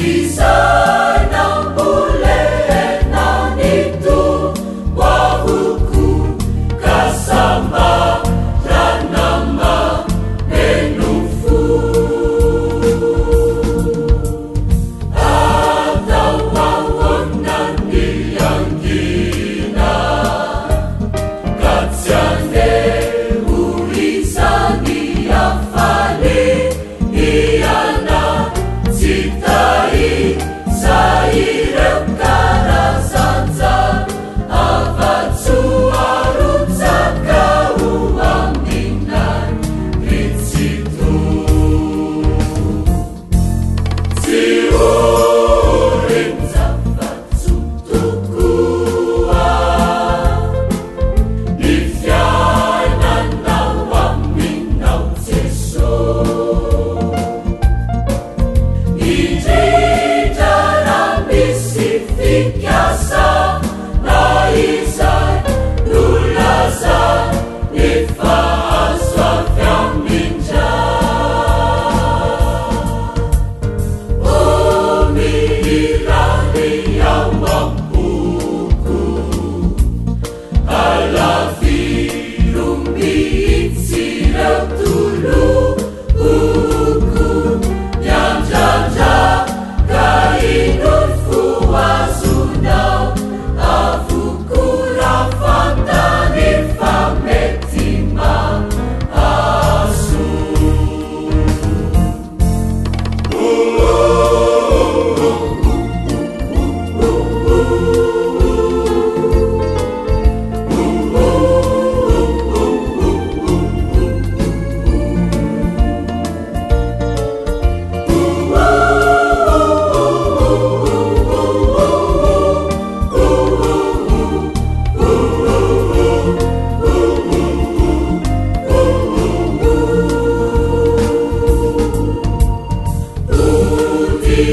Izay nambolena ny Tompo avokoa ka sambarana mameno fo. Atao ahoana ny hangina ka tsy haneho izany hafaliana tsy taiza ireo karazan-java-tsoa arotsaka ho aminay ry Tsitoha. Tsy orin-java-tsoa tokoa ny fiainanao aminao Jesoa. Indrindra raha misy fikasana izay nolazainy fa azo avy amin-dRay. O mirary ao am-poko, alaviro mihitsy ireo toloko, miandrandra ka ino ny fo azonao avokoa raha fantany fa mety mahasoa. Ody